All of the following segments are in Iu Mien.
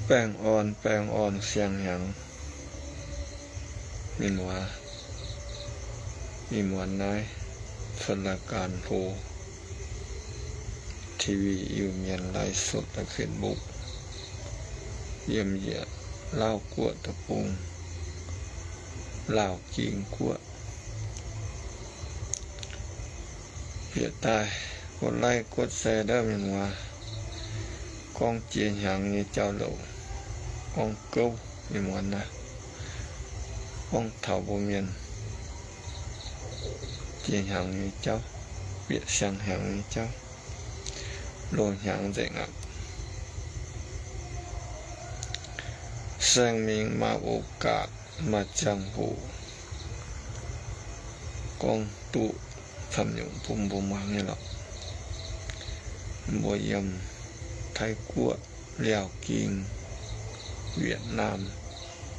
Baengh orn, baengh orn siang-hnyangx. Mienh muoz, ih muonz naaiv cuotv รายการ hlo TV Iu-Mienh ไลฟ์สด Facebook, yiem yietc Laauv Guoqv deic-bung, Laauv Ging Guoqv. Bieqc daaih กดไลค์ กดแชร์ ndov mienh muoz. Gorngv jiex hnyangx nyei jauv-louc, gorngv gouv mienh muoz naaiv, gorngv taux mbuo mienh jiex hnyangx nyei jauv, bieqc siang-hnyangx nyei jauv, loz-hnyangx nzengc aqv. Saeng Mingx maaih โอกาส maaih ziangh hoc gorngv duqv camv nyungc bun mbuo muangx nyei lorqc. Mbuo yiem Taiv Guoqv, Liaauh Ging, Wietc Naamh,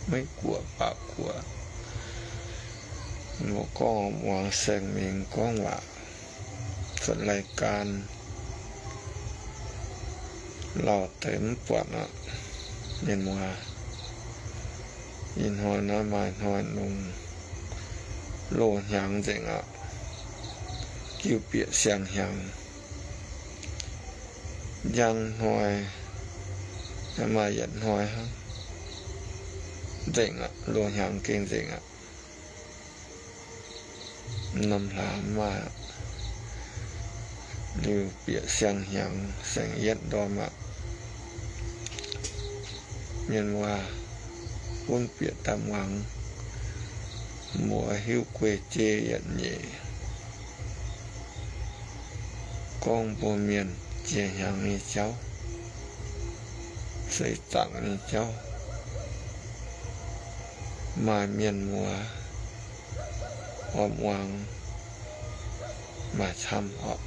Meiv Guoqv, Baav Guoqv, mbuo gorngv muangx Saeng Mingx gorngv waac, cuotv รายการ lauh deix mv buatc aqv. Mienh muoz, ih hnoi naaiv maaih hnoi longx, loz-hnyangx nzengc aqv, jiu bieqc siang-hnyangx. Njang hnoi, maaih yietc hnoi hnangv, nzengc aqv, loz-hnyangx gengh nzengc aqv. Norm hlaax maaih, liuz bieqc siang-hnyangx saeng-yietv ndorm aqv. Mienh muoz, gunv bieqc daaih muangx, mbuox hiuv guei jei yietc nyeic, gorngv mbuo mienh jiex hnyangx nyei jauv, seix zaangc nyei jauv. Maaih mienh muoz oix muangx maaih camv orqc.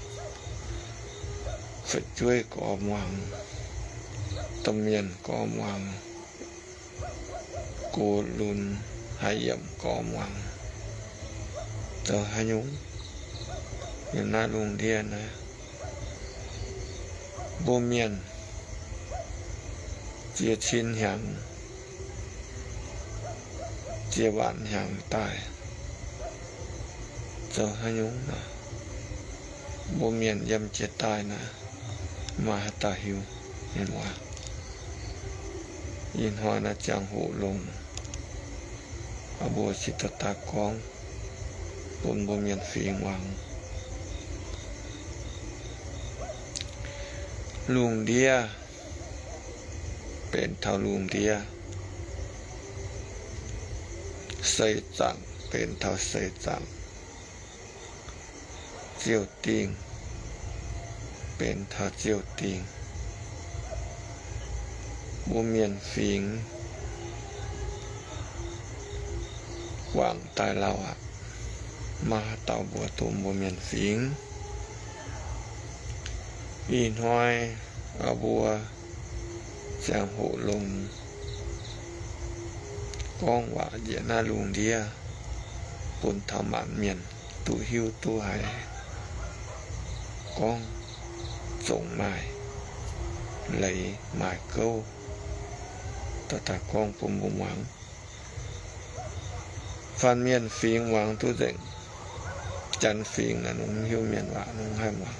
Fu'jueiv gorx muangx, domh mienh gorx muangx, gox lunx haih yiemc gorx muangx, zoux haaix nyungc? Yiem naaiv lungh ndiev naaiv, mbuo mienh jiex cin hnyangx, jiex waanc hnyangx daaih, zoux haaix nyungc naaic? Mbuo mienh yiem jiex daaih naaiv, maaih haaix dauh hiuv? Mienh muoz, ih hnoi naaiv ziangh hoc longx, mbuo cingx dorh daaih gorngv bun mbuo mienh fingx muangx. Lungh ndiev benx taux lungh ndiev, seix zaangc benx taux seix zaangc, ziouv dingh benx taux ziouv dingh. Mbuo mienh fingx guangc daaih lauh aqv. Maaih haaix dauh mbuox duqv mbuo mienh fingx? Ih hnoi mbuo ziangh hoc longx, gorngv waac njiec naaiv lungh ndiev bun taux maanc mienh duqv hiuv duqv haiz, gorngv zongc maaih leiz maaih gouv, dorh daaih gorngv bun mbuo muangx. Faanh mienh fingx muangx duqv nzengc. Janx fingx naaic nungx mv hiuv mienh waac, nungx mv haih muangx.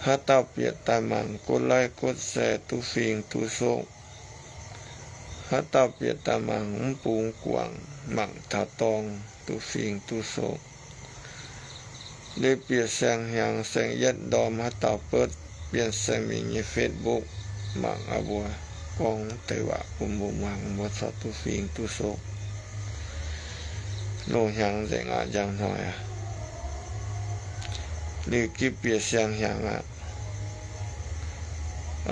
Haaix dauh bieqc daaih mangc กดไลค์ กดแชร์ duqv fingx duqv sokv. Haaix dauh bieqc daaih mangc mv bungx guangc mangc taux dorngx duqv fingx duqv sokv. Liuz bieqc siang-hnyangx saeng-yietv ndorm haaix dauh เปิด Bienh Saeng Mingh nyei Facebook mangc aqv, mbuo gorngv deix waac bun mbuo muangx, mbuo corc duqv fingx duqv sokv. Loz-hnyangx nzengc aqv, njang hnoi aqv. Liuz gitv bieqc siang-hnyangx aqv,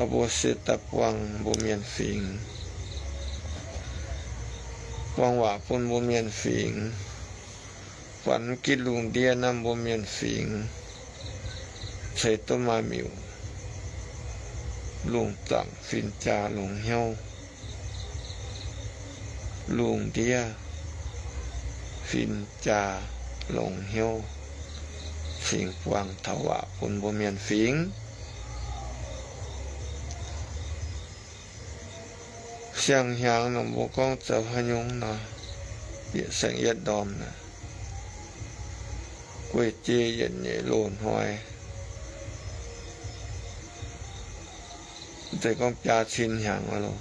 mbuo se daaih buangh mbuo mienh fingx, buangh waac bun mbuo mienh fingx. Buatc mv gitv lungh ndiev naaiv mbuo mienh fingx ceix duqv maaih miuc, lungh zaangc fin-jaa longx hnyouv. Lungh ndiev fin-jaa longx hnyouv, cingx buangh taux waac bun mbuo mienh fingx. Siang-hnyangx nor mbuo gorngv zoux haaix nyungc nor, bieqc saeng-yietv ndorm naaic, guei-jei yietc nyeic loz-hnoi, se gorngv biaa cin hnyangx oc,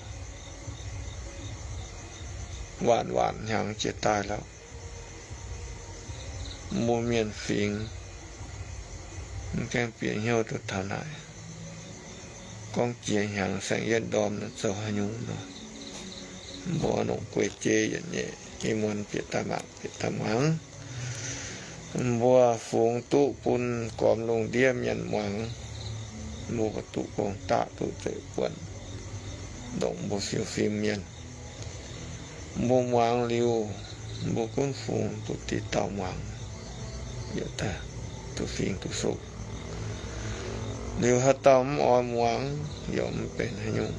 waanc waanc hnyangx jiex daaih lorqc. Mbuo mienh fingx mv gaengh bieqc hnyouv duqv taux naaic, gorngv jiex hnyangx saeng-yietv ndorm zoux haaix nyungc nor, mbuo longc guei-jei yietc nyeic ih muonz bieqc daaih mangc, bieqc daaih muangx. Mbuo fungx duqv bun gormx lungh ndiev mienh muangx, mbuo duqv gong-daqv duqv zeiv-buonc, ndongc mbuo fiuv-fim mienh. Mbuo muangx liuz, mbuo gunv fungx duqv diqc dauh muangx, yietc daaih duqv fingx duqv sukv. Liuz haaix dauh mv oix muangx, yaac mv benx haaix nyungc.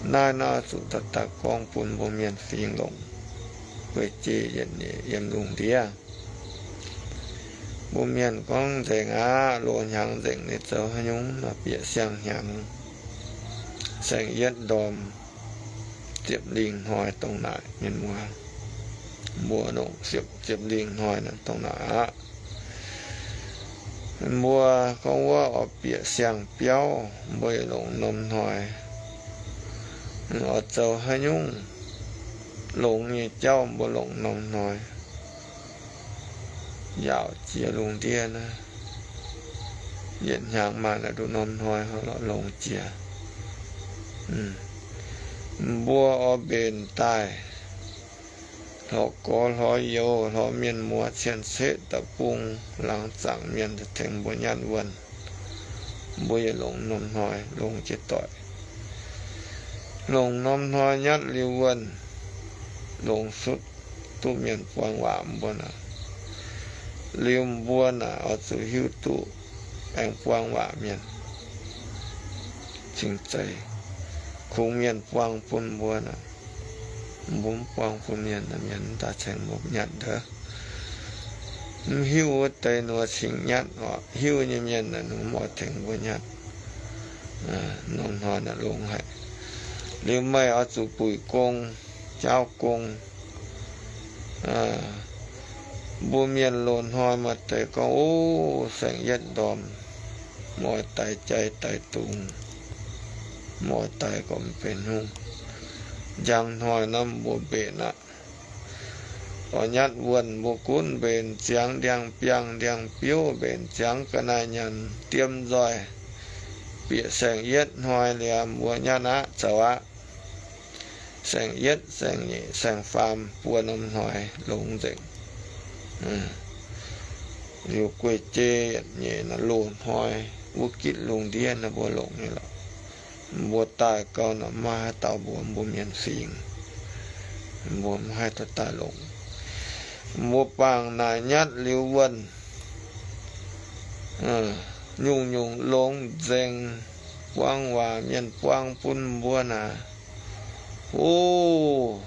Naaiv nor zuqc daaih daaih gorngv bun mbuo mienh fingx longc guei-jei yietc nyeic yiem lungh ndiev. Mbuo mienh gorngv nzengc aqv, loz-hnyangx nzengc ninh zoux haaix nyungc nor, bieqc siang-hnyangx saeng-yietv ndorm ziepc lingh hnoi dongh naaic mienh muoz, mbuo longc ziepc, ziepc lingh hnoi naaic dongh naaic aqv. Mbuo gorngv wuov oix bieqc siang-biauv, mbuo yaac longc norm hnoi. Oix zoux haaix nyungc longx nyei jauv mbuo longc norm hnoi. Yaauc jiex lungh ndiev naaiv, yietc hnyangx maaih naaiv nduqc norm hnoi lorqc, longx jiex. Mbuo oix mbenc daaih, hlorx gorx hlorx youz, hlorx mienh muoz cien-ceqv da'bung laangz zaangc mienh tengx mbuo nyatv wuonh, mbuo yaac longc norm hnoi longx jiex doic. Longc norm hnoi nyatv liuz wuonh, longx sutv duqv mienh buang waac mbuo naaic. Liuz mbuo naaic oix zuqc hiuv duqv aengx buang waac mienh cingx zeiz. Kungx mienh buang bun mbuo naaic, mbuo mv buang bun mienh, mienh mv daaih ceng mbuo nyatv ndov. Mv hiuv wuov deix nor cingx nyatv oc. Hiuv nyei mienh naaic mv oix tengx mbuo nyatv. Norm hnoi naaic longx haic. Liuz meih oix zuqc buic gong, jaauv gong. Mbuo mienh loz-hnoi maaih deix gorngv, o, saeng-yietv ndorm mv oix daix jai daix dungz, mv oix daix gorqv mv benx hungh. Njang hnoi naaiv mbuo mbenc aqv. Oix nyatv wuonh mbuo gunv mbenc ziangx ndiangx-biangh ndiangx-biouv, mbenc ziangx ga'naaiv nyanc diem nzoih, bieqc saeng-yietv hnoi liuz mbuo nyatv aqv, zoux aqv. Saeng-yietv, saeng-nyeic, saeng-faam, buo norm hnoi longx nzengc. Liuz guei-jei yietc nyeic naaiv loz-hnoi wuov gitv lungh ndiev naaiv mbuo longc nyei lorqc. Mbuo daaih gau naaic maiv maaih haaix dauh mbuox mbuo mienh fingx, mbuo mv haih daaih longc. Mbuo bangc naaic nyatv liuz wuonh, nyungc-nyungc longx nzengc, buang waac mienh buang bun mbuo naaic. O,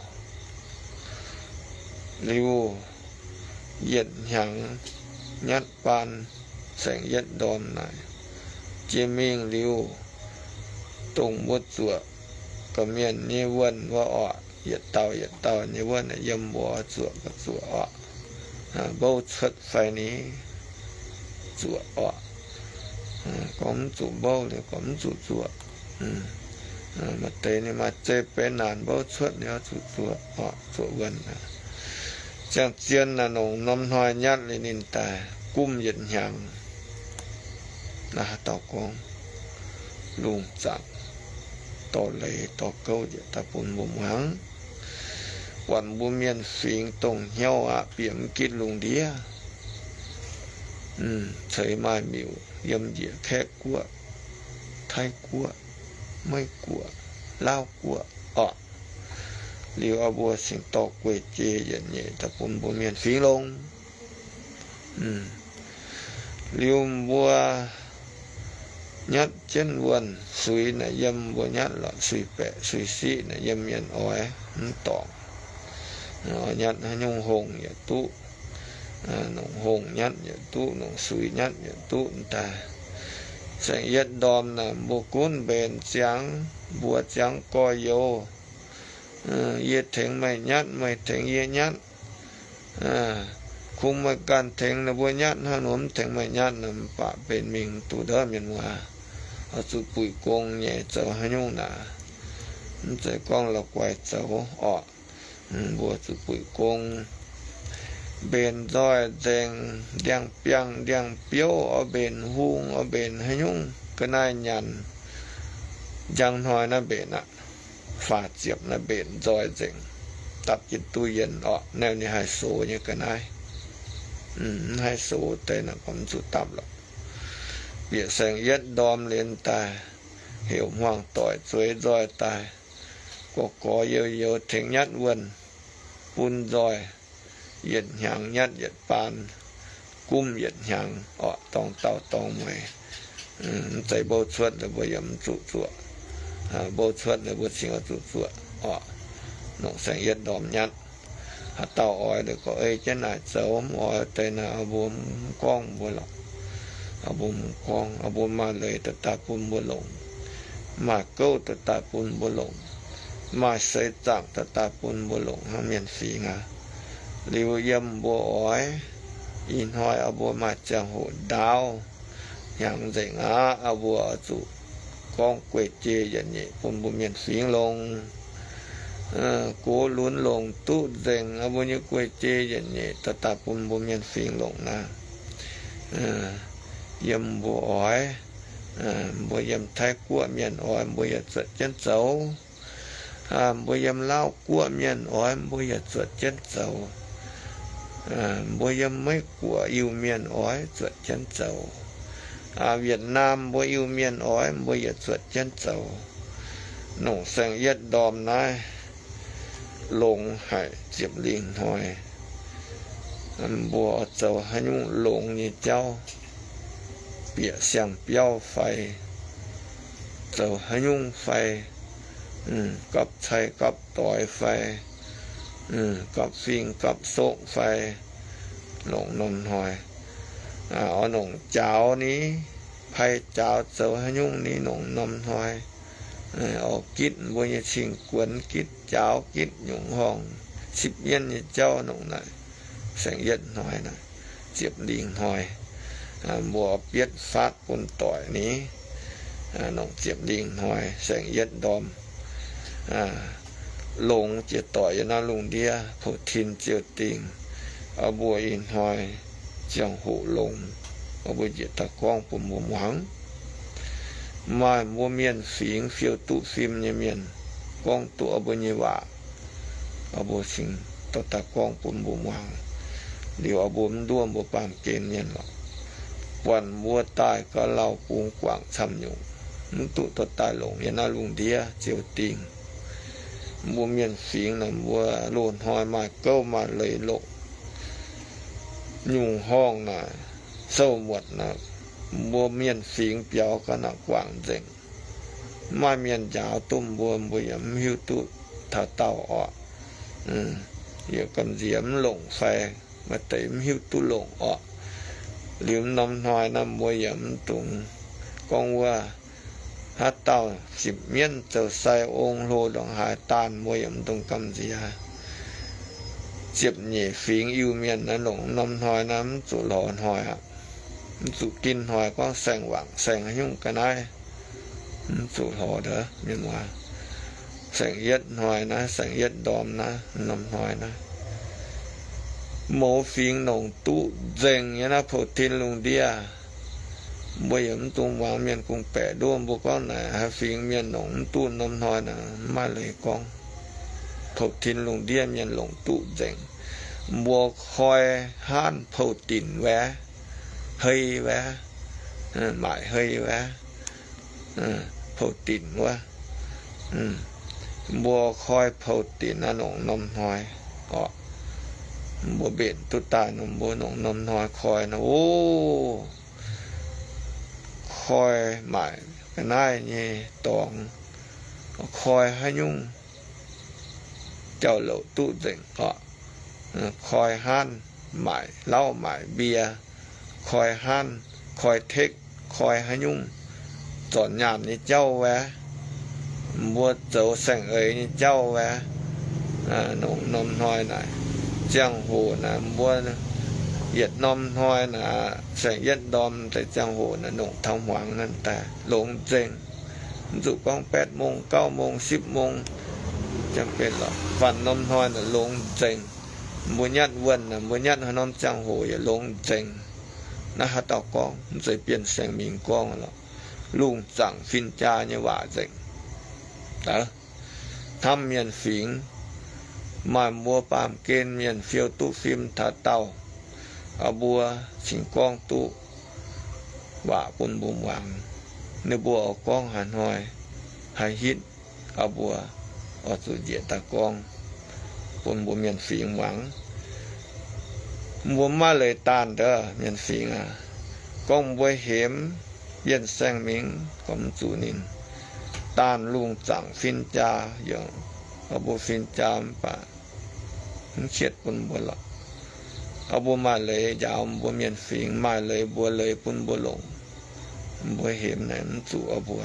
liuz yietc hnyangx nyatv baan saeng-yietv ndorm naaic, jiex mingh liuz, dongh mbuo zuoqc gorqv-mienh nyei wuonh wuov orqc, yietc dauh yietc dauh nyei wuov naaic yiem mbuo zuoqc gorqv-zuoqc orqc, mbouv cuotv fai ni zuoqc orqc. Gorngv mv zuqc mbouv liuz gorngv mv zuqc zuoqc. Maaih deix ninh maaih zei benx naanc mbouv cuotv liuz zuqc zuoqc orqc, zuoqc wuonh. Ziangh zien naaic longc norm hnoi nyatv liuz ninh daaih gumv yietc hnyangx. Naaiv haaix dauh gorngv lungh zaangc dorh leiz dorh gouv njiec daaih bun mbuo muangx. Buatc mbuo mienh fingx dongh hnyouv aqv, bieqc mv gitv lungh ndiev. Ceix maaih miuc yiem njiec Kaeqv Guoqv, Taiv Guoqv, Meiv Guoqv, Laauv Guoqv orqc. Liuz aqv mbuo cingx dorh guei-jei yietc nyeic daaih bun mbuo mienh fingx longx. Liuz mbuo nyatv jienv wuonh, suix naaic yiem mbuo nyatv lorqc, suix baeqc suix siqv naaic yiem mienh oix mv dorngc. Nyatv haaix nyungc hongh yaac duqv, nongc hongh nyatv yaac duqv, nongc suix nyatv yaac duqv daaih. Saeng-yietv ndorm naaic mbuo gunv mbenc ziangx, mbuox ziangx gorx-youz, yie tengx meih nyatv, meih tengx yie nyatv. Kungx meih ganh tengx ninh mbuo nyatv hnangv, mv tengx meih nyatv nor, mv baac benx mingh duqv ndortv mienh muoz. Oix zuqc buic gong nyei zoux haaix nyungc naaic, mv zeiz gorngv la'guaih zoux orqc. Mbuo zuqc buic gong, mbenc nzoih nzengc, ndiangx-biangh ndiangx-biouv oix mbenc hung, oix mbenc haaix nyungc ga'naaiv nyanc, njang hnoi naaiv mbenc aqv. Faah ziepc naaiv mbenc nzoih nzengc, dapv jienv duqv yienh orqc. Naaiv ninh haih sox nyei ga'naaiv. Mv haih sox deix naaic gorngv mv zuqc dapv lorqc. Bieqc saeng-yietv ndorm lienz daaih, heuc hmuangx doic zueiz nzoih daaih, gorx-gorx youz-youz tengx nyatv wuonh, bun nzoih yietc hnyangx nyatv yietc baan, gumv yietc hnyangx orqc, dorng dauh dorng mueiz. Mv zeiz mbouv cuotv liuz mbuo yaac mv zuqc zuoqc. Mbouv cuotv liuz mbuo cingx oix zuqc zuoqc orqc. Nongc saeng-yietv ndorm nyatv. Haaix dauh oix liuz gorngv, ei, jienv naaic zoux, mv oix deix naaic, mbuo mv gorngv mbuo lorqc. Mbuo mv gorngv, mbuo maaih leiz daaih daaih bun mbuo longc, maaih gouv daaih daaih bun mbuo longc, maaih seix zaangc daaih daaih bun mbuo longc hnangv mienh fingx aqv. Liuz yiem mbuo oix, ih hnoi mbuo maaih ziangh hoc ndaauv hnyangx nzengc aqv, mbuo oix zuqc gorngv guei-jei yietc nyeic bun mbuo mienh fingx longc. Gox lunx longc duqv nzengc, mbuo nyei guei-jei yietc nyeic daaih daaih bun mbuo mienh fingx longc naaiv. Yiem mbuo oix, mbuo yiem Taiv Guoqv mienh oix, mbuo yaac zuotc jienv zoux. Mbuo yiem Laauv Guoqv mienh oix, mbuo yaac zuotc jienv zoux. Mbuo yiem Meiv Guoqv Iu-Mienh oix, zuotc jienv zoux. Vietnam mbuo Iu-Mienh oix, mbuo yaac zuotc jienv zoux. Nongc saeng-yietv ndorm naaiv longx haic ziepc lingh hnoi. Mbuo zoux haaix nyungc longx nyei jauv, bieqc siang-biauv fai, zoux haaix nyungc fai, gapv cai gapv doix fai, gapv fing gapv soqv fai, longc norm hnoi. Oix nongc jaaux ni, pai jaaux zoux haaix nyungc ni, nongc norm hnoi. Oix gitv mbuo nyei cing-guonx, gitv jaaux, gitv nyungc horngh sipv mienv nyei jauv, nongc naaic saeng-yietv hnoi naaic, ziepc lingh hnoi. Mbuo bietv faatv bun doic ni, nongc ziepc lingh hnoi saeng-yietv ndorm longx jiex doic yiem naaiv lungh ndiev pou-tin ziouc dingh. Mbuo ih hnoi ziangh hoc longx, mbuo njiec daaih gorngv bun mbuo muangx. Maaih mbuo mienh fingx fiou duqv fim nyei mienh gorngv duqv mbuo nyei waac, mbuo cingx dorh daaih gorngv bun mbuo muangx. Liuz mbuo mv nduov mbuo baamh gen mienh lorqc. Buatc mbuo daaih gauh lauh bungx guangc camv nyungc, mv duqv dorh daaih longc yiem naaiv lungh ndiev ziouc dingh. Mbuo mienh fingx naaic, mbuo loz-hnoi maaih gouv maaih leiz longc nyungc horngh naaic, sou muotc naaic, mbuo mienh fingx biaux ga'naaiv guangc nzengc. Maaih mienh njaaux duqv mbuo, mbuo yaac mv hiuv duqv taux daauh orqc. Yaac gamh nziex mv longc fai maaih deix mv hiuv duqv longc orqc. Liuz norm hnoi naaiv mbuo yaac mv dungx gorngv wuov haaix dauh sipv mienv zoux sai ong hlo ndongc haaix daanh, mbuo yaac mv dungx gamh nziex. Ziepc nyeic fingx Iu-Mienh naaiv longc norm hnoi naaiv mv zuqc lorz hnoi aqv. Mv zuqc ginv hnoi gorngv saeng-wangc saeng haaix nyungc ga'naaiv, mv zuqc lorz ndov mienh muoz. Saeng-yietv hnoi naaiv, saeng-yietv ndorm naaiv, norm hnoi naaiv, mouz fingx longc duqv nzengc nyei naaiv pou-tin lungh ndiev. Mbuo yaac mv dungx muangx mienh kungx-baeqc nduov mbuo gorngv naaic haaix fingx mienh longc mv duqv norm hnoi naaic, mv maaih leiz gorngv. Pou-tin lungh ndiev mienh longc duqv nzengc. Mbuo koi haanv pou-dinc wuov, hei wuov, maaic hei wuov, pou-dinc wuov. Mbuo koi pou-dinc naaiv longc norm hnoi orqc. Mbuo mbenc duqv daaih nor, mbuo longc norm hnoi koi nor, o, koi maaic ga'naaiv nyei dorngx, koi haaix nyungc jauv-louc duqv nzengc orqc. Koi haanv maaic lauv maaic mbie, koi haanv, koi tekv, koi haaix nyungc, zornc nyaanh nyei jauv wuov, mbuo zoux saeng-eix nyei jauv wuov, longc norm hnoi naaic, ziangh hoc naaic mbuo yietc norm hnoi naaic, saeng-yietv ndorm deix ziangh hoc naaic longc taux hmuangx naaiv daaih longx nzengc. Mv zuqc gorngv แปดโมง, เก้าโมง, สิบโมง, จำเป็น lorqc, faanh norm hnoi naaic longx nzengc. Mbuo nyatv wuonh naaic, mbuo nyatv haaix norm ziangh hoc yaac longx nzengc. Naaiv haaix dauh gorngv? Mv zeiz Bienh Saeng Mingh gorngv lorqc. Lungh zaangc fin-jaa nyei waac nzengc. Hnamv mienh fingx, maaih mbuo baamh gen mienh fiou duqv fim taux daauh, aa, mbuo cingx gorngv duqv waac bun mbuo muangx. Ninh mbuo oix gorngv haaix hnoi, haaix hitv, aa, mbuo oix zuqc njiec daaih gorngv bun mbuo mienh fingx muangx. Mbuo maiv maaih leiz daanh ndov mienh fingx aac. Gorngv mbuo hemx Bienh Saeng Mingh gorngv mv zuqc ninh daanh lungh zaangc fin-jaa yaac, aa, mbuo fin-jaa mv baac mv cietv bun mbuo lorqc. Aa, mbuo maaih leiz njaaux mbuo mienh fingx, maaih leiz mbuox leiz bun mbuo longc. Mbuo hemx naaic mv zuqc aa mbuo,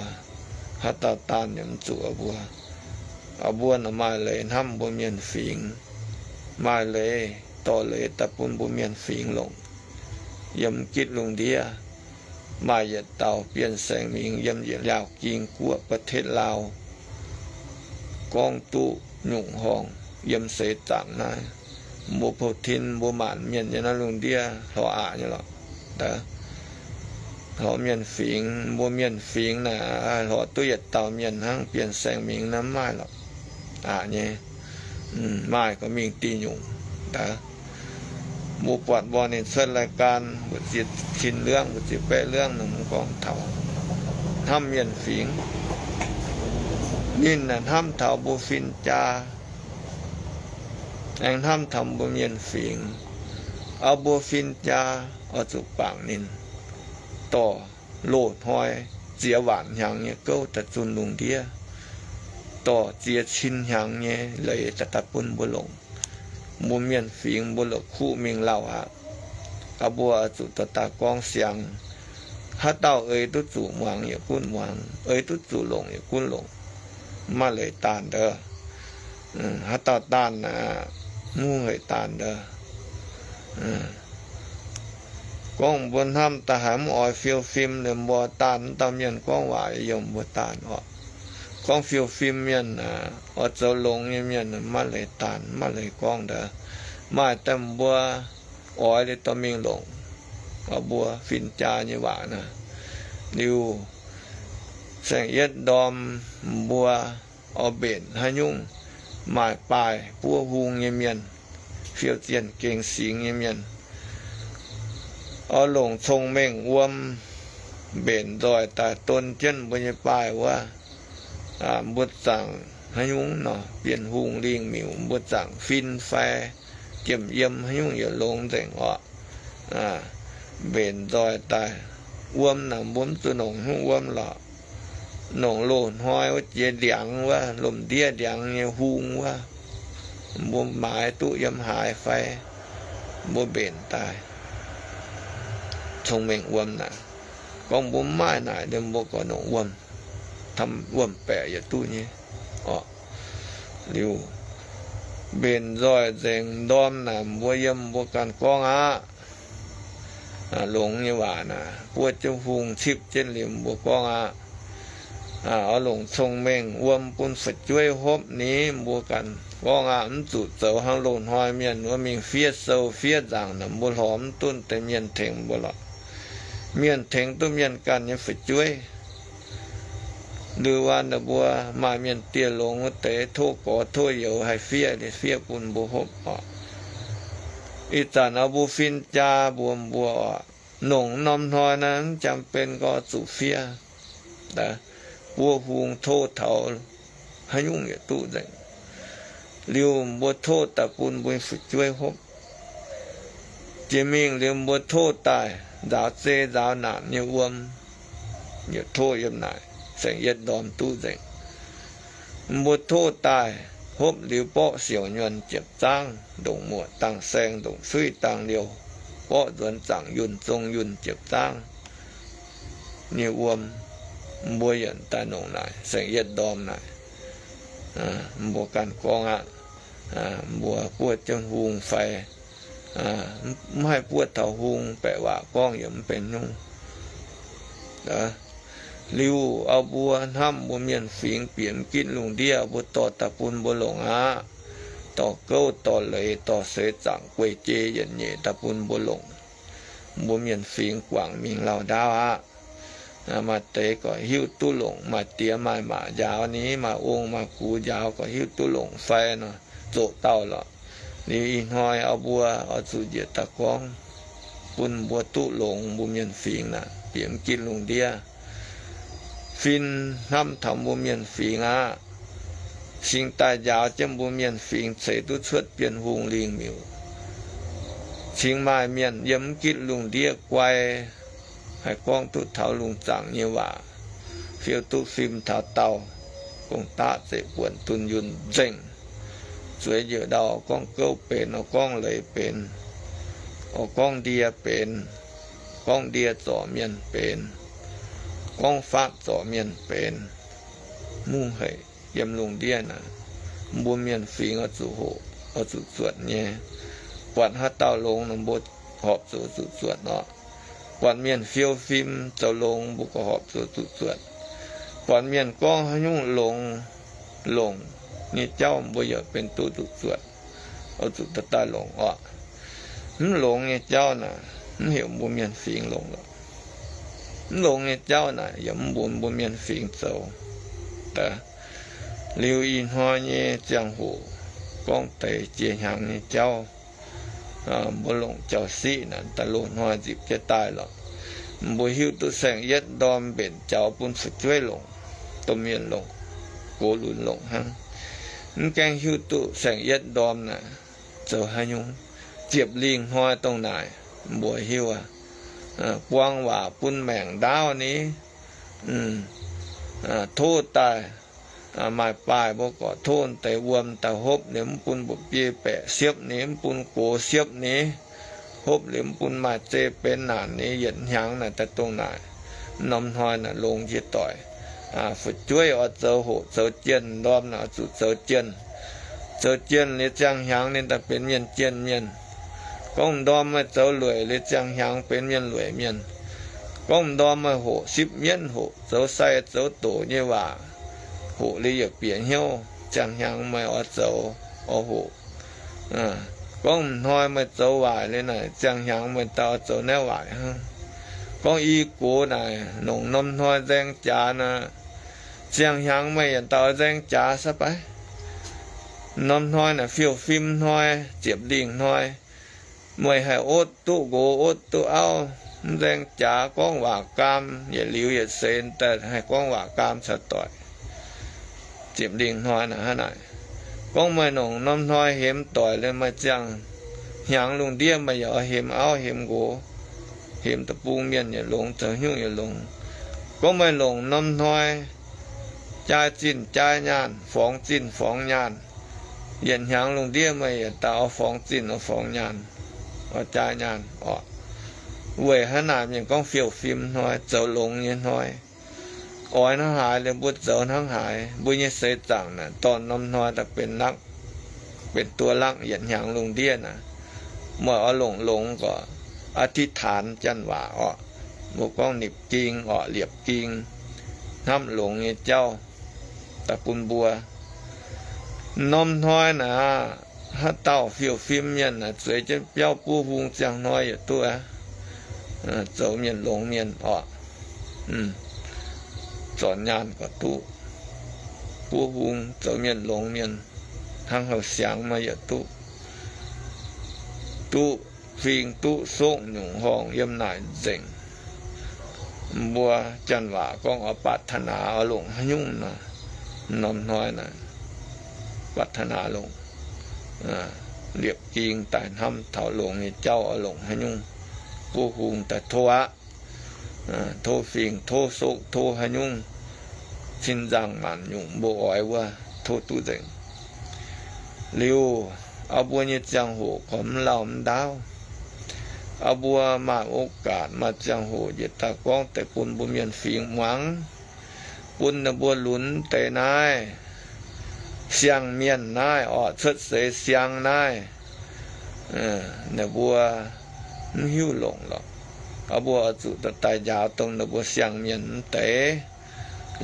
haaix dauh daanh yaac mv zuqc aa mbuo. Aa, mbuo naaic maaih leiz hnamv mbuo mienh fingx, maaih leiz dorh leiz daaih bun mbuo mienh fingx longc. Yiem gitv lungh ndiev maaih yietc dauh Bienh Saeng Mingh yiem yietc Laauh Ging Guoqv ประเทศลาว gorngv duqv nyungc horngh yiem seix zaangc naaiv. Mbuo pou-tin mbuo maanc mienh nyei naaiv lungh ndiev lorz aqc nyei lorqc. Lorz mienh fingx, mbuo mienh fingx naaic lorz duqv yietc dauh mienh hnangv Bienh Saeng Mingh naaiv mv maaih lorqc. Aqc nyei. Maaih gorngv mingh diuh nyungc. Mbuo buatc mbuo ninh cuotv รายการ mbu'ziex cin เรื่อง, mbu'ziex baeqv เรื่อง naaic mbuo gorngv taux hnamv mienh fingx. Ninh naaic hnamv taux mbuo fin-jaa, aengx hnamv taux mbuo mienh fingx. Aa, mbuo fin-jaa oix zuqc bangc ninh dorh loz-hnoi ziex waanc hnyangx nyei gouv daaih zunh lungh ndiev, dorh ziex cin hnyangx nyei leiz daaih daaih bun mbuo longc. Mbuo mienh fingx mbuo la'kuqv mingh lauh aqv. Aa, mbuo zuqc dorh daaih gorngv siang. Haaix dauh eix duqv zuqc muangx yaac gunv muangx, eix duqv zuqc longc yaac gunv longc. Mv maaih leiz daanh ndov. Haaix dauh daanh aqv, mv hungh hec daanh ndov. Gorngv mbuo hnamv daaih haiz mv oix fiou fim liuz, mbuo daanh dauh mienh gorngv waac yiem mbuo daanh orqc. Gorngv fiou fim mienh aac, oix zoux longx nyei mienh maiv leiz daanh, maiv leiz gorngv ndov. Maaih daaih mbuo oix liuz dorh mingh longc, mbuo fin-jaa nyei waac naaic. Liuz saeng-yietv ndorm mbuo oix mbenc haaix nyungc maaih baaih buov hung nyei mienh, fiou zienh gengh singx nyei mienh, oix longc cong-mengh wuom mbenc nzoih daaih don jienv mbuo nyei baaih wuov. Mbuo zaangc haaix nyungc nor, Bienh Hungh, Lingh Miuc, mbuo zaangc fin fai jiem yiem haaix nyungc yietc longx nzengc orqc. Mbenc nzoih daaih. Wuom naaic mbuo mv zuqc nongc hnyouv wuom lorqc. Nongc loz-hnoi wuov jiex ndiangx wuov, lomh ndiev ndiangx nyei hung wuov, mbuo maaiz duqv yiem haaix fai mbuo mbenc daaih. Cong-mengh wuom naaic, gorngv mbuo mv maaih naaic, mbuo gorqv nongc wuom, wuom-baeqc yietc duqv nyei orqc. Liuz mbenc nzoih nzengc ndorm naaic, mbuo yiem mbuo ganh gorngv aqv. Longx nyei waac naaic, buov jienv hung cipv jienv liuz mbuo gorngv aqv. Oix longc cong-mengh wuom bun fu'jueiv hopv ni, mbuo ganh gorngv aqv. Mv zuqc zoux hnangv loz-hnoi mienh wuov mingh fiev sou fiev nzaangc naaic, mbuo lorz mv duqv deix mienh tengx mbuo lorqc. Mienh tengx duqv mienh ganh nyei fu'jueiv. Liuz wuov naaic mbuo maaih mienh dieh longx wuov deix tov gorx tov youz haih fiev, fiev bun mbuo hopv orqc. Ih zanc oix mbuo fin-jaa mbuox mbuo orqc, nongc norm hnoi naaiv mv jangx ben gorngv zuqc fiev. Buov hung tov taux haaix nyungc yietc duqv nzengc. Liuz mbuo tov daaih bun mbuo nyei fu'jueiv hopv. Jiex mingh liuz mbuo tov daaih nzaaux zei nzaaux naanc nyei wuom, yietc tov yiem naaic, saeng-yietv ndorm duqv nzengc. Mbuo tov daaih hopv liuz borqv siouc nyuonh jiepc zaangv, ndongc muoqc dangh saeng, ndongc suiv dangh liouh, borqv nzuonx zaangc yunh zong yunh jiepc zaangv nyei wuom. Mbuo yietc daaih longc naaic saeng-yietv ndorm naaic, mbuo ganh gorngv aqv. Mbuo buov jienv hung fai mv haih buov taux hung, baeqc waac gorngv yaac mv benx nyungc. Liuz mbuo hnamv mbuo mienh fingx bieqc mv gitv lungh ndiev, mbuo dorh daaih bun mbuo longc aqv. Dorh gouv, dorh leiz, dorh seix zaangc guei-jei yietc nyeic daaih bun mbuo longc. Mbuo mienh fingx guangc mingh lauh ndaauv aqv. Maaih deix gorqv hiuv duqv longc, maaih diex maaih maac njaaux ni, maaih ong maaih gux njaaux gorqv hiuv duqv longc fai nor, zoqc dauh lorqc. Liuz ih hnoi mbuo oix zuqc njiec daaih gorngv bun mbuo duqv longx, mbuo mienh fingx naaic bieqc mv gitv lungh ndiev. Fin hnamv taux mbuo mienh fingx aqv. Cingx daaih njaaux jienv mbuo mienh fingx ceix duqv cuotv Bienh Hungh lingh miuc. Cingx maaih mienh yiem mv gitv lungh ndiev guai, haih gorngv duqv taux lungh zaangc nyei waac, fiou duqv fim taux daauh, gong-daqv zeiv-buonc dunh yunh nzengc. Zueiz njiec ndau, gorngv gouv benx, gorngv leiz benx, gorngv ndie benx, gorngv ndie zorc mienh benx, gorngv faatv zorc mienh benx. Mungv haic yiem lungh ndiev naaic, mbuo mienh fingx oix zuqc hoqc, oix zuqc zuotc nyei. Buatc haaix dauh longx nor mbuo horpc zuqc zuqc zuotc orqc. Buatc mienh fiou fim zoux longx mbuo gorqv horpc zuqc zuqc zuotc. Buatc mienh gorngv haaix nyungc longx, longc nyei jauv mbuo yaac benx duqv zuqc zuotc, oix zuqc daaih daaih longc orqc. Mv longx nyei jauv naaic, mv heuc mbuo mienh fingx longc lorqc. Mv longx nyei jauv naaic yaac mv mbuox mbuo mienh fingx zoux. Liuz ih hnoi nyei ziangh hoc gorngv deix jiex hnyangx nyei jauv, mbuo longc jauv-siqv naaic daaih loz-hnoi nzipc jienv daaih lorqc. Mbuo hiuv duqv saeng-yietv ndorm mbenc jaux bun fu'jueiv longc, domh mienh longc, gox lunx longc hnangv. Mv gaengh hiuv duqv saeng-yietv ndorm naaic zoux haaix nyungc. Ziepc lingh hnoi dongh naaic mbuo hiuv aqv. Buang waac bun maengc ndaauv ni, tov daaih maaih baaih mbuo gorqv tov deix wuom daaih hopv liuz mv bun mba'biei baeqc siepv ni, mv bun gox siepv ni, hopv liuz mv bun maaih zei benx naanc ni. Yietc hnyangx naaic daaih dongh naaic, norm hnoi naaic longx jiex doic. Fu'jueiv oix zoux hoqc zoux jienh, ndorm naaic oix zuqc zoux jienh. Zoux jienh liuz ziangh hnyangx ninh daaih benx mienh jienh mienh. Gorngv ndorm meih zoux lueic liuz ziangh hnyangx benx mienh lueic mienh. Gorngv ndorm meih hoqc sipv mienv, hoqc zoux sai zoux doqc nyei waac, hoqc liuz yietc bieqc hnyouv, ziangh hnyangx meih oix zoux, oix hoqc. Gorngv m'hnoi meih zoux waaic liuz naaic, ziangh hnyangx meih daaih oix zoux naaiv waaic hnangv. Gorngv i gox naaic, nongc norm hnoi nzaeng jaax naaic, ziangh hnyangx meih yietc dauh nzaeng jaax saav baav. Norm hnoi naaic fiou fim hnoi, ziepc lingh hnoi, meih haih otv duqv nqox otv duqv auv, mv nzaeng jaax gorngv waac gaam, yietc liuz yietc seix daaih haih gorngv waac gaam caux doic. Ziepc lingh hnoi naaic hnangv naaic. Gorngv meih nongc norm hnoi hemx doic liuz, meih ziangh hnyangx lungh ndiev meih yaac oix hemx auv hemx nqox, hemx deic-bung mienh yietc longx, zoux haaix nyungc yietc longx. Gorngv meih longc norm hnoi jaa zinh jaa nyaanh, forngx zinh forngx nyaanh, yietc hnyangx lungh ndiev meih yietc dauh oix forngx zinh oix forngx nyaanh, oix jaa nyaanh orqc. Weic hnangv naaic mienh gorngv fiou fim hnoi, zoux longx nyei hnoi. Oix hnangv haaix liuz mbuo zoux hnangv haaix. Mbuo nyei seix zaangc naaic dorh norm hnoi daaih benx lakv, benx duqv lakv yietc hnyangx lungh ndiev naaic. Meih oix longc longx gorqv อธิษฐาน janx waac orqc. Mbuo gorngv nipc ging orqc, liepc ging, hnamv longx nyei jauv daaih bun mbuo. Norm hnoi naaic, haaix dauh fiou fim mienh naaic zueiz jienv biauv buov hung ziangh hnoi yietc duqv aqv. Zoux mienh longx mienh orqc, zornc nyaanh gorqv duqv, buov hung zoux mienh longx mienh, hnangv houh siangx maaih yietc duqv, duqv fing duqv sokv nyungc horngh yiem naaic nzengc. Mbuo janx waac gorngv ปรารถนา oix longc haaix nyungc nor, norm hnoi naaic ปรารถนา longc, liepc ging daaih hnamv taux longx nyei jauv oix longc haaix nyungc. Buov hung daaih tov aqv. Tov fing, tov sokv, tov haaix nyungc, cin nzangc maanc nyungc mbuo oix wuov, tov duqv nzengc. Liuz, aa, mbuo nyei ziangh hoc gorqv mv lauh mv ndaauv. Aa, mbuo maaih โอกาส maaih ziangh hoc njiec daaih gorngv deix bun mbuo mienh fingx muangx. bun ninh mbuo lunx deix naaiv siang-mienh naaiv orqc, cuotv seix siang naaiv, ninh mbuo mv hiuv longc lorqc. Mbuo oix zuqc daaih njaaux dongh ninh mbuo siang-mienh mv deix,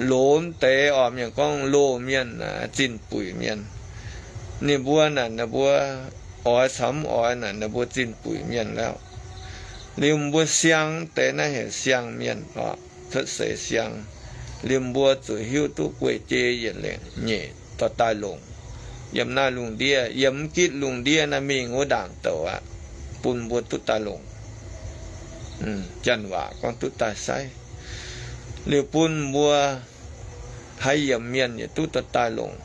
loz mv deix orqc. Mienh gorngv loz mienh, zinh buic mienh, ninh mbuo naaic ninh mbuo oix caux mv oix naaic ninh mbuo zinh buic mienh lauh. Liuz mbuo siang mv deix naaiv heuc siang-mienh orqc, cuotv seix siang. Liuz mbuo zuqc hiuv duqv guei-jei yietc lengc nyeic dorh daaih longc yiem naaiv lungh ndiev, yiem mv gitv lungh ndiev naaiv mingh wuov ndaangc douc aqv, bun mbuo duqv daaih longc. Janx waac gorngv duqv daaih saiv. Liuz bun mbuo haaix yiemc mienh yietc duqv dorh daaih longc,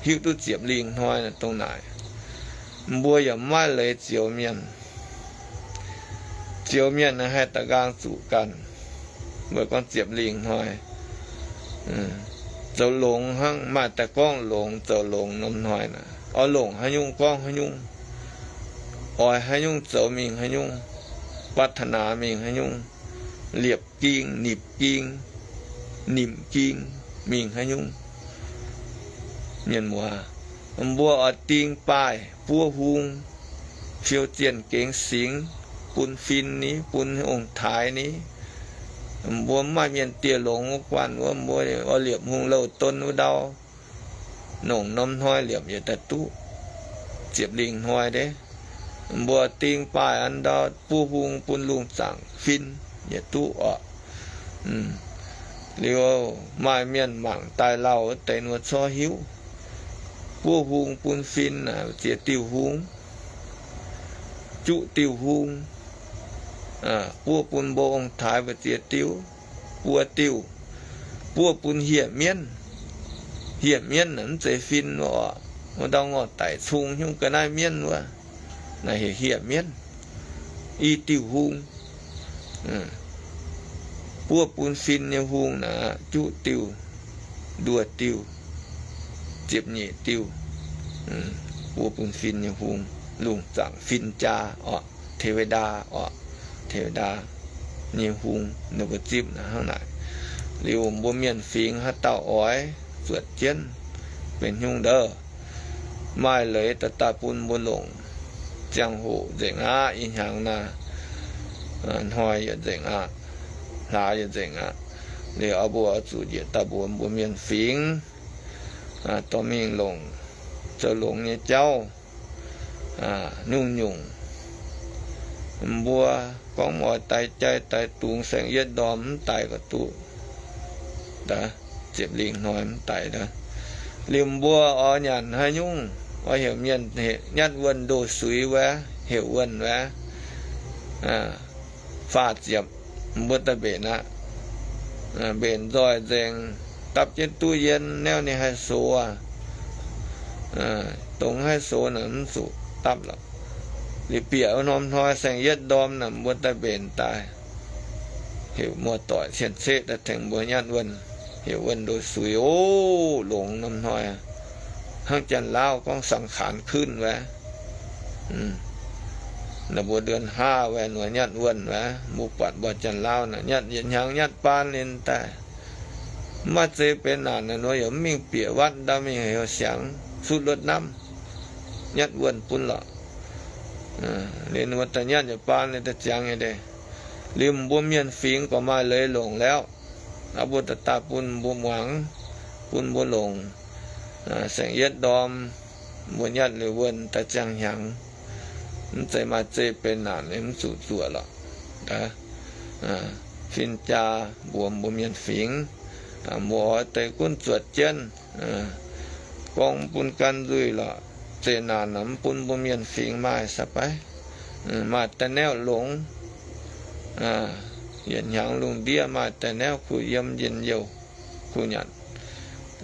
hiuv duqv ziepc lingh hnoi dongh naaic. Mbuo yaac mv maaih leiz zioux mienh. Zioux mienh haih da'nqaang zuqc ganh. Mbuo gorngv ziepc lingh hnoi zoux longx hnangv, maaih daaih gorngv longx, zoux longx norm hnoi naaic, oix longc haaix nyungc gorngv haaix nyungc, oix haaix nyungc zoux mingh haaix nyungc, ปรารถนา mingh haaix nyungc, liepc ging, nipc ging, nimc ging, mingh haaix nyungc. Mienh muoz, mbuo oix ding baaih buov hung, fiou zienh gengx singx, bun fin ni, bun ong-taaix ni. Mbuo mv maaih mienh dieh longx wuov guanh wuov, mbuo oix liepc hung louh don wuov ndau, nongc norm hnoi liepc yietc daaih duqv ziepc lingh hnoi deix. Mbuo ding baaih an ndau buov hung bun lungh zaangc fin yietc duqv orqc. Liuz maaih mienh mangc daaih lauh wuov deix nor corc hiuv, buov hung bun fin naaic ziex diuh hung, juqv diuh hung, buov bun mbuo ong-taaix mbu'ziex diuh, buo diuh, buov bun hieh mienv. Hieh mienv naaic mv zeiz fin wuov orqc. Wuov ndau ngorh daic cung nyungc ga'naaiv mienv wuov, naaic heuc hieh mienv. I diuh hung, buov bun fin nyei hung naaic juqv diuh, nduoh diuh, ziepc nyeic diuh, buov bun fin nyei hung, lungh zaangc fin-jaa orqc, เทวดา orqc, เทวดา nyei hung, ninh mbuo zipv naaic hnangv naaic. Liuz mbuo mienh fingx haaix dauh oix zuotc jienv benx nyungc ndouh, maaih leiz daaih daaih bun mbuo longc. Ziangh hoc nzengc aqv, ih hnyangx naaiv, hnoi yietc nzengc aqv, hlaax yietc nzengc aqv. Liuz mbuo oix zuqc njiec daaih mbuox mbuo mienh fingx dorh mingh longc zoux longx nyei jauv. Nyungc-nyungc mbuo gorngv oix daix jai daix dungz saeng-yietv ndorm mv daic ga'duqv, ziepc lingh hnoi mv daic. Liuz mbuo oix nyanc haaix nyungc, oix heuc mienh nyatv wuonh ndoh suix wuov, heuc wuonh wuov, faah ziepc, mbuo daaih mbenc aqv. Mbenc nzoih nzaeng, dapv jienv duqv yien, naaiv ninh haih sox, dongh haih sox naaic mv zuqc dapv lorqc. Liuz bieqc norm hnoi saeng-yietv ndorm naaic mbuo daaih mbenc daaih, heuc muoz-doic cien-ceqv daaih tengx mbuo nyatv wuonh, heuc wuonh ndoh suix oc. Longx norm hnoi, hnangv Janx-Laauv gorngv สังขารขึ้น wuov. Naaiv mbuo เดือนห้า wuov, nor nyatv wuonh wuov, mbuo buatc mbuo Janx-Laauv naaic nyatv yietc hnyangx nyatv baan liuz daaih. Mv maaih zei benx naanc naaic nor yaac mv mingh bieqc วัด ndau mingh heuc siangx sutv รดน้ำ, nyatv wuonh bun lorqc. Liuz ninh mbuo daaih nyatv yietc baan liuz daaih ziangx nyei deix. Liuz mbuo mienh fingx gorqv maaih leiz longc lauh, mbuo daaih daaih bun mbuo muangx, bun mbuo longc. Saeng-yietv ndorm mbuo nyatv liuz wuonh daaih ziangh hnyangx, mv zeiz maaih zei benx naanc mv zuqc zuoqc lorqc. Fin-jaa mbuox mbuo mienh fingx, mbuo oix deix gunv zuotc jienv, gorngv bun gan nzuih lorqc. Zeqc naanc mv bun mbuo mienh fingx maaih สบาย, maaih daaih naaiv longx. Yietc hnyangx lungh ndiev maaih daaih naaiv kuh yiem njien-youh, kuh nyanc.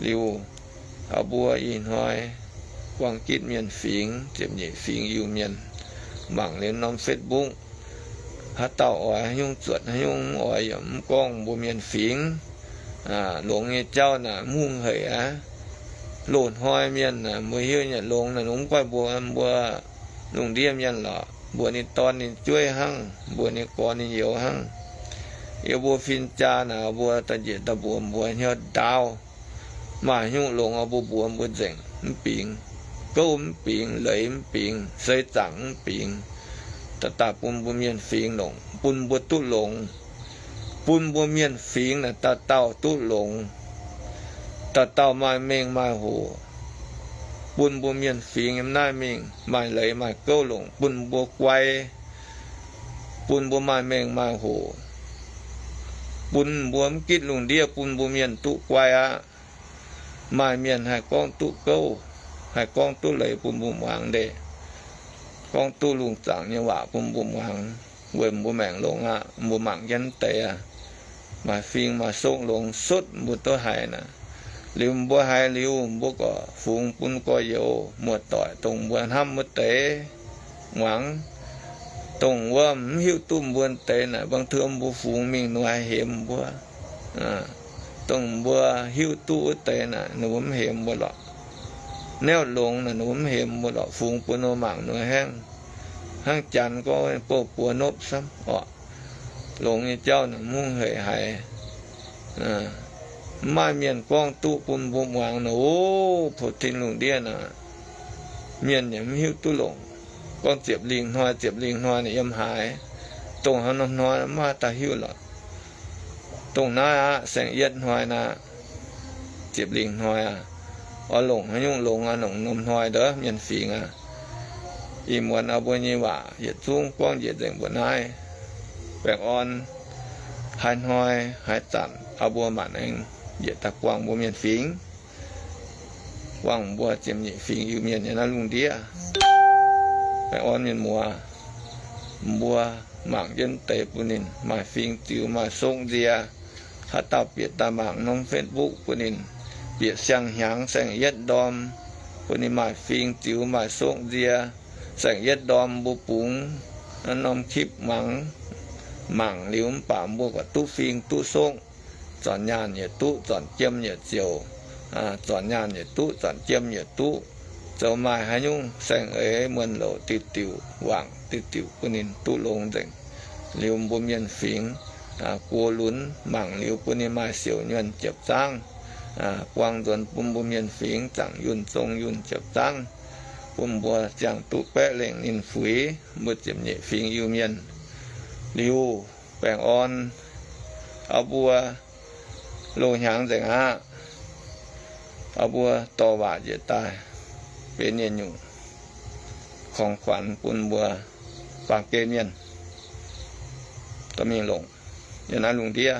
Liuz mbuo ih hnoi buang gitv mienh fingx, ziepc nyeic fingx Iu-Mienh, mangc liuz norm Facebook, haaix dauh oix haaix nyungc zuotc haaix nyungc, mv oix yaac mv gorngv mbuo mienh fingx. Longx nyei jauv naaic mv hungh hec aqv. Loz-hnoi mienh naaic mbuo hiuv nyei longx naaic, longx mv goiv mbuox mbuo lungh ndiev mienh lorqc. Mbuox ninh dorn ninh jueiv hnangv, mbuox ninh gorx ninh youz hnangv. Yie mbuo fin-jaa naaic, mbuo da'njiec da'mbuox mbuo hnyouv ndaauv. Maaih haaix nyungc longx, mbuo mbuox mbuo nzengc mv bingx, gouv mv bingx, leiz mv bingx, seix zaangc mv bingx, daaih daaih bun mbuo mienh fingx longc, bun mbuo duqv longx. Bun mbuo mienh fingx naaic dauh dauh duqv longx, dauh dauh maaih mengh maaih hoc. Bun mbuo mienh fingx yiem naaiv mingh maaih leiz maaih gouv longc, bun mbuo guai, bun mbuo maaih mengh maaih hoc, bun mbuo mv gitv lungh ndiev bun mbuo mienh duqv guai aqv. Maaih mienh haih gorngv duqv gouv, haih gorngv duqv leiz bun mbuo muangx ndeic, gorngv duqv lungh zaangc nyei waac bun mbuo muangx, weic mbuo maengc longx aqv. Mbuo mangc jienv deix aqv, maaih fingx maaih sokv longx sutv mbuo duqv haiz naaic. Liuz mbuo haiz liuz, mbuo gorqv fungx bun gorx-youz muoz-doic dongh mbuo hnamv wuov deix muangx. Dongh wuov mv hiuv duqv mbuo deix naaic, bangc taux mbuo fungx mingh ninh mbuo haih hemx mbuo. Dongh mbuo hiuv duqv wuov deix naaic ninh mbuo mv hemx mbuo lorqc. Naaiv longx naaic ninh mbuo mv hemx mbuo lorqc, fungx bun ninh mbuo mangc ninh mbuo hnangv, hnangv janx gorngv bouh buoz nopv samv orqc. Longx nyei jauv naaic mv hungh heic haiz. Mv maaih mienh gorngv duqv bun mbuo muangx nor, o, pou-tin lungh ndiev naaic, mienh yaac mv hiuv duqv longc. Gorngv ziepc lingh hnoi, ziepc lingh hnoi naaic yiem haaix, dongh haaix norm hnoi mv maaih dauh hiuv lorqc. Dongh naaiv aqv, saeng-yietv hnoi naaic, ziepc lingh hnoi aqv. Oix longc haaix nyungc longx aqv, longc norm hnoi ndov mienh fingx aqv. Ih muonz oix mbuo nyei waac yietc zungv gorngv njiec nzengc mbuo naaiv. Baengh orn, haaix hnoi haaix zanc oix mbuo maanc aengx njiec daaih buangh mbuo mienh fingx, buangh mbuo ziepc nyeic fingx Iu-Mienh nyei naaiv lungh ndiev. Baengh orn mienh muoz, mbuo mangc jienv deix bun ninh maaih fingx ziux maaih sokv nzie. Haaix dauh bieqc daaih mangc norm Facebook bun ninh, bieqc siang-hnyangx saeng-yietv ndorm, bun ninh maaih fingx ziux maaih sokv nzie. Saeng-yietv ndorm mbuo bungx norm คลิป muangx, mangc liuz mv baac mbuo gorqv duqv fingx duqv sokv. Zornc nyaanh yietc duqv, zornc jiem yietc ziouc, zornc nyaanh yietc duqv, zornc jiem yietc duqv. Zoux maaih haaix nyungc saeng-eix muonh louc diuc diuc, wangc diuc diuc bun ninh duqv longx nzengc. Liuz mbuo mienh fingx guoqv lunx mangc liuz bun ninh maaih siouc nyuonh jiepv zaangv, buang nzuonx bun mbuo mienh fingx zaangc yunh zong yunh jiepv zaangv, bun mbuo ziangh duqv baeqv lengh ninh fuix mbuo ziepc nyeic fingx Iu-Mienh. Liuz baengh orn, oix mbuo loz-hnyangx nzengc aqv. Oix mbuo dorh waac njiec daaih benx yietc nyungc ของขวัญ bun mbuo baamh gen mienh dorh mingh longc yiem naaiv lungh ndiev.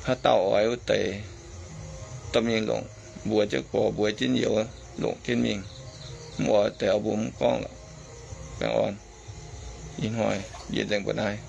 Haaix dauh oix wuov deix dorh mingh longc, mbuox jienv gorx mbuox jienv youz longc jienv mingh. Mv oix deix oix mbuo mv gorngv lorqc. Baengh orn. Ih hnoi yie nzengc mbuo naaiv.